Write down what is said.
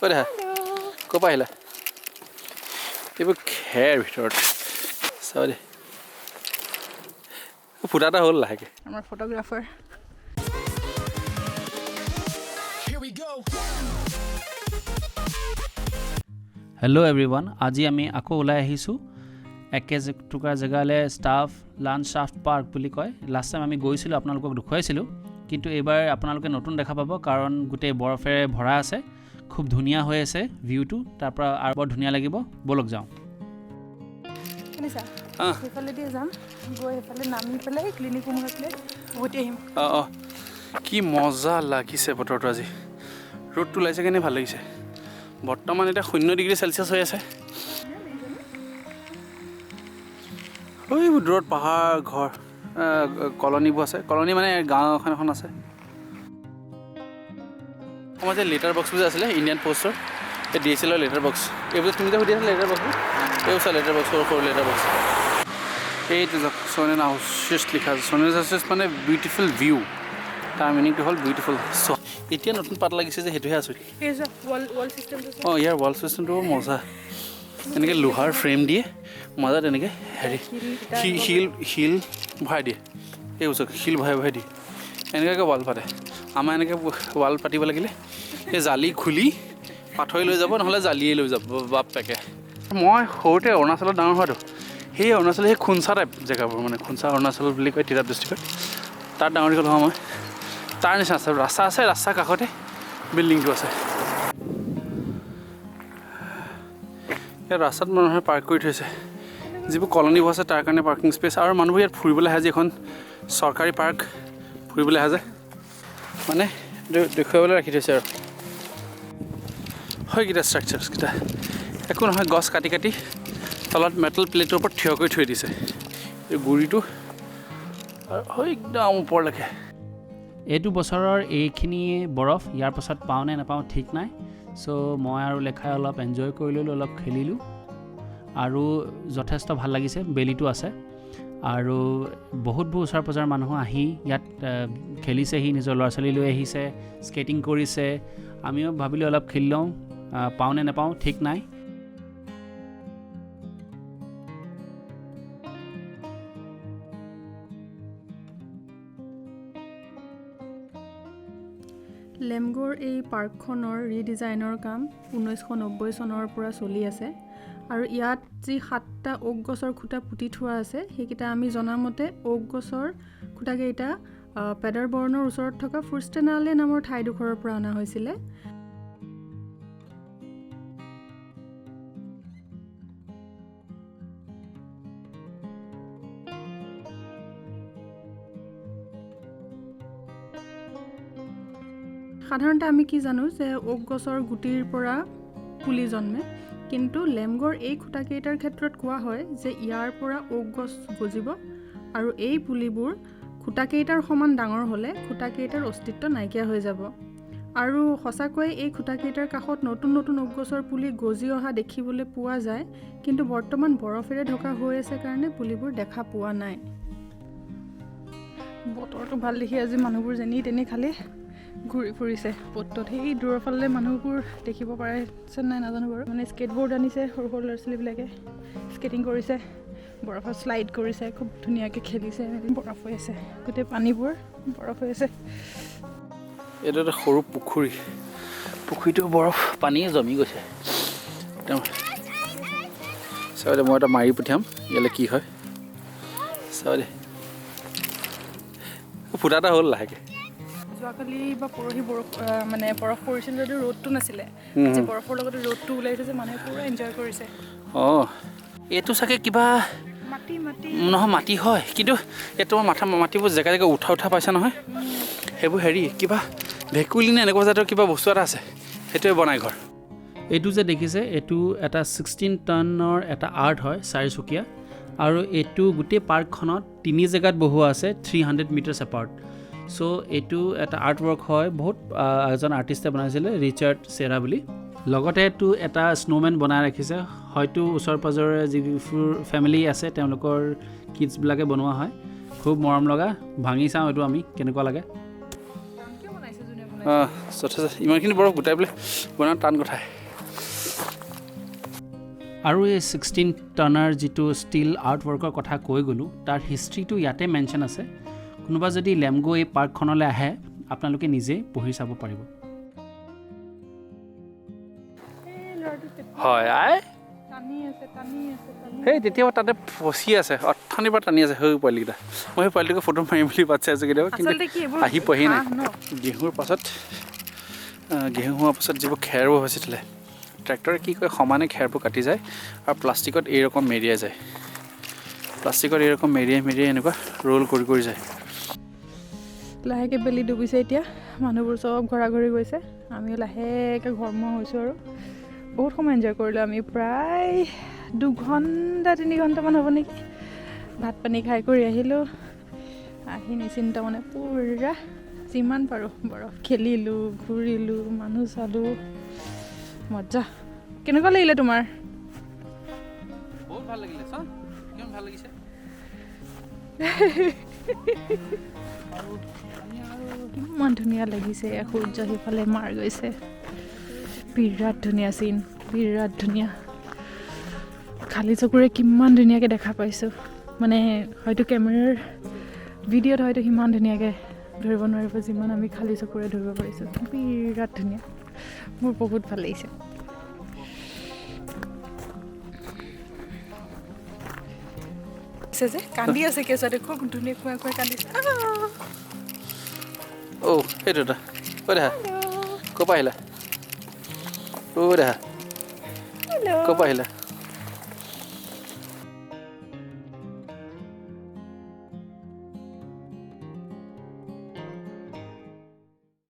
ঐ দেহা, ক'ৰ পৰা আহিলা? এইবোৰ খেৰ ভিতৰত চাব দেই, ফুটা এটা হ'ল লাহেকৈ। আমাৰ photographer. Here we go. Hello everyone, আজি আমি আকৌ ওলাই আহিছোঁ একে টুকুৰা জেগালৈ, ষ্টাফ লাণ্ডশ্বাফ্ট পাৰ্ক বুলি কয়। লাষ্ট টাইম আমি গৈছিলোঁ, আপোনালোকক দেখুৱাইছিলোঁ, কিন্তু এইবাৰ আপোনালোকে নতুন দেখা পাব, কাৰণ গোটেই বৰফেৰে ভৰা আছে। খুব ধুনীয়া হৈ আছে ভিউটো, তাৰ পৰা আৰু বৰ ধুনীয়া লাগিব। ব'লক যাওঁ। শুনিছা? অঁ। সেইফালেদি যাম, গৈ সেইফালে নামি পেলাই ক্লিনিক সোমাই পেলাই উভতি আহিম। অঁ, কি মজা লাগিছে বতৰটো আজি। ৰ'দটো ওলাইছে কাৰণে ভাল লাগিছে। বৰ্তমান এতিয়া 0 ডিগ্ৰী চেলচিয়াছ হৈ আছে। এইবোৰ দূৰত পাহাৰ, ঘৰ, কলনীবোৰ আছে। কলনী মানে গাঁও এখন এখন আছে। আমাৰ যে লেটাৰ বক্সবোৰ যে আছিলে ইণ্ডিয়ান পষ্টৰ, এই ডি এইচ এলৰ লেটাৰ বক্স এইবোৰ, তুমি যে সুধি আছিলা লেটাৰ বক্সবোৰ, এইবোৰ চোৱা, লেটাৰ বক্স, সৰু সৰু লেটাৰ বক্স। এইটো যাওক, চনেন হাউচেছ লিখা আছে। চনেন হাউচেছ মানে বিউটিফুল ভিউ, তাৰ মিনিংটো হ'ল বিউটিফুল। চ' এতিয়া নতুন পাত লাগিছে যে, সেইটোহে আচৰিত। এই চোৱা, ৱাল চিষ্টেমটো। অঁ, ইয়াৰ ৱাল চিষ্টেমটো মজা। এনেকৈ লোহাৰ ফ্ৰেম দিয়ে, মাজত এনেকৈ হেৰি শিল শিল ভৰাই দিয়ে। এই ওচৰত শিল ভৰাই ভৰাই দিয়ে, এনেকুৱাকৈ ৱাল পাতে। আমাৰ এনেকৈ ৱাল পাতিব লাগিলে এই জালি খুলি পাথৰি লৈ যাব, নহ'লে জালিয়ে লৈ যাব বাপেকে। মই সৰুতে অৰুণাচলত ডাঙৰ হোৱাটো, সেই অৰুণাচলৰ সেই খুঞ্চা টাইপ জেগাবোৰ, মানে খুঞ্চা অৰুণাচল বুলি কয় টিৰাপ ডিষ্ট্ৰিক্টত, তাত ডাঙৰ দীঘল হোৱা মই। তাৰ নিচিনা আছে, ৰাস্তা আছে, ৰাস্তাৰ কাষতে বিল্ডিংটো আছে। ইয়াত ৰাস্তাত মানুহে পাৰ্ক কৰি থৈছে। যিবোৰ কলনীবোৰ আছে, তাৰ কাৰণে পাৰ্কিং স্পেচ। আৰু মানুহবোৰ ইয়াত ফুৰিবলৈ আহে যে, এখন চৰকাৰী পাৰ্ক, ফুৰিবলৈ আহে যে, মানে দেখুৱাবলৈ ৰাখি থৈছে। আৰু হয়কেইটা ষ্ট্ৰাকচাৰ্ছকেইটা একো নহয়, গছ কাটি কাটি তলত মেটেল প্লেটৰ ওপৰত থিয় কৰি থৈ দিছে এই গুৰিটো, আৰু হয় একদম ওপৰলৈকে। এইটো বছৰৰ এইখিনিয়ে বৰফ, ইয়াৰ পাছত পাওঁ নে নাপাওঁ ঠিক নাই। চ' মই আৰু লেখাই অলপ এনজয় কৰি ল'লোঁ, অলপ খেলিলোঁ আৰু যথেষ্ট ভাল লাগিছে। বেলিটো আছে আৰু বহুতবোৰ ওচৰ পাজৰৰ মানুহ আহি ইয়াত খেলিছেহি, নিজৰ ল'ৰা ছোৱালী লৈ আহিছে, স্কেটিং কৰিছে। আমিও ভাবিলোঁ অলপ খেলি লওঁ, পাওঁ নে নাপাওঁ ঠিক নাই। লেমগ'ৰ এই পাৰ্কখনৰ ৰিডিজাইনৰ কাম 1990 চনৰ পৰা চলি আছে। আৰু ইয়াত যি সাতটা ওক গছৰ খুঁটা পুতি থোৱা আছে, সেইকেইটা আমি জনামতে ওক গছৰ খুঁটাকেইটা পেডাৰবৰ্ণৰ ওচৰত থকা ফুৰ্ষ্টেনালে নামৰ ঠাইডোখৰৰ পৰা অনা হৈছিলে। সাধাৰণতে আমি কি জানো যে ওক গছৰ গুটিৰ পৰা পুলি জন্মে, কিন্তু লেমগৰ এই খুঁটাকেইটাৰ ক্ষেত্ৰত কোৱা হয় যে ইয়াৰ পৰা ওক গছ গজিব আৰু এই পুলিবোৰ খুঁটাকেইটাৰ সমান ডাঙৰ হ'লে খুঁটাকেইটাৰ অস্তিত্ব নাইকিয়া হৈ যাব। আৰু সঁচাকৈয়ে এই খুঁটাকেইটাৰ কাষত নতুন নতুন ওক গছৰ পুলি গজি অহা দেখিবলৈ পোৱা যায়, কিন্তু বৰ্তমান বৰফেৰে ঢকা হৈ আছে কাৰণে পুলিবোৰ দেখা পোৱা নাই। বতৰটো ভাল দেখি আজি মানুহবোৰ যেনি তেনি খালি ঘূৰি ফুৰিছে ক'ত ত'ত। সেই দূৰৰ ফালে মানুহবোৰ দেখিব পাৰিছে নাই নাজানো বাৰু, মানে স্কেটবোৰ্ড আনিছে সৰু সৰু ল'ৰা ছোৱালীবিলাকে, স্কেটিং কৰিছে, বৰফত শ্লাইড কৰিছে, খুব ধুনীয়াকৈ খেলিছে। বৰফ হৈ আছে, গোটেই পানীবোৰ বৰফ হৈ আছে। এইটো এটা সৰু পুখুৰী, পুখুৰীটো বৰফ পানীয়ে জমি গৈছে একদম। চাব দে, মই এটা মাৰি পঠিয়াম ইয়ালৈ, কি হয় চাব দে। ফুটা এটা হ'ল লাহেকৈ। যোৱাকালি বা পৰহি বৰফ, মানে বৰফ পৰিছিল যদিও ৰ'দটো নাছিলে। আজি বৰফৰ লগতে ৰ'দটো ওলাইছে যে মানুহে পূৰা এনজয় কৰিছে। অঁ, এইটো চাগে কিবা মাটি মাটি। নহয়, মাটি হয়, কিন্তু এই তোমাৰ মাথা মাটিবোৰ জেগা জেগা উঠা উঠা পাইছা নহয়, সেইবোৰ হেৰি কিবা ভেকুলী নে এনেকুৱা জাতৰ কিবা বস্তু এটা আছে, সেইটোৱে বনাই ঘৰ। এইটো যে দেখিছে, এইটো এটা 16 টনৰ এটা আৰ্ট হয়, চাৰিচুকীয়া। আৰু এইটো গোটেই পাৰ্কখনত তিনি জেগাত বহুৱা আছে, 300 meters apart. চ' এইটো এটা আৰ্ট ৱৰ্ক হয়, বহুত এজন আৰ্টিষ্টে বনাইছিলে, ৰিচাৰ্ড চেৰা বুলি। লগতে এইটো এটা স্ন'মেন বনাই ৰাখিছে, হয়তো ওচৰ পাজৰে যিবোৰ ফেমিলি আছে তেওঁলোকৰ কিডছবিলাকে বনোৱা হয়। খুব মৰম লগা। ভাঙি চাওঁ এইটো আমি কেনেকুৱা লাগে। কিয় বনাইছে যোনে বনাইছে? অঁ, যথেষ্ট ইমানখিনি বৰফ গোটাই পেলাই বনোৱা টান কথাই। আৰু এই 16 টনৰ যিটো ষ্টীল আৰ্টৱৰ্কৰ কথা কৈ গ'লোঁ, তাৰ হিষ্ট্ৰীটো ইয়াতে মেনশ্যন আছে। কোনোবা যদি লেমগো এই পাৰ্কখনলৈ আহে, আপোনালোকে নিজেই পঢ়ি চাব পাৰিব। হয় আই। টানি আছে, টানি আছে, টানি। সেই তেতিয়া তাতে ফচি আছে, অথনিৰ পৰা টানি আছে সেই পোৱালিকেইটা। মই সেই পোৱালিটোকে ফটো মাৰিম বুলি বাট চাই আছোঁ কেতিয়াবা, কিন্তু আচলতে কি এইবোৰ আহি পোৱাহি নাই। ঘাঁহ ন? গেহুৰ পাছত, গেহু হোৱাৰ পাছত যিবোৰ খেৰবোৰ হৈছিলে, ট্ৰেক্টৰে কি কৰে, সমানে খেৰবোৰ কাটি যায় আৰু প্লাষ্টিকত এইৰকম মেৰিয়াই যায়। প্লাষ্টিকত এইৰকম মেৰিয়াই মেৰিয়াই এনেকুৱা ৰোল কৰি কৰি যায়। লাহেকৈ বেলি ডুবিছে এতিয়া, মানুহবোৰ চব ঘৰা ঘৰি গৈছে, আমিও লাহেকৈ ঘৰমুৱা হৈছোঁ। আৰু বহুত সময় এনজয় কৰিলোঁ আমি, প্ৰায় 2 ঘণ্টা 3 ঘণ্টামান হ'ব নেকি। ভাত পানী খাই কৰি আহিলোঁ, আহি নিশ্চিন্ত মানে পূৰা যিমান পাৰোঁ বৰফ খেলিলোঁ, ঘূৰিলোঁ, মানুহ চালোঁ, মজা। কেনেকুৱা লাগিলে তোমাৰ? বহুত ভাল লাগিলে। চা, কিমান ভাল লাগিছে। কিমান ধুনীয়া লাগিছে। সূৰ্য সেইফালে মাৰ গৈছে, বিৰাট ধুনীয়া চিন, বিৰাট ধুনীয়া। খালী চকুৰে কিমান ধুনীয়াকৈ দেখা পাইছোঁ, মানে হয়তো কেমেৰাৰ ভিডিঅ'ত হয়তো সিমান ধুনীয়াকৈ ধৰিব নোৱাৰিব যিমান আমি খালী চকুৰে ধৰিব পাৰিছোঁ। বিৰাট ধুনীয়া, মোৰ বহুত ভাল লাগিছে। যে কান্দি আছে কেঁচুৱাটো, খুব ধুনীয়া খুৱাই খুৱাই কান্দিছে। অ', সেইটো এটা। ঐ দেহা, ক'ৰ পৰা আহিলা? অ' দেহা, ক'ৰ পৰা আহিলা?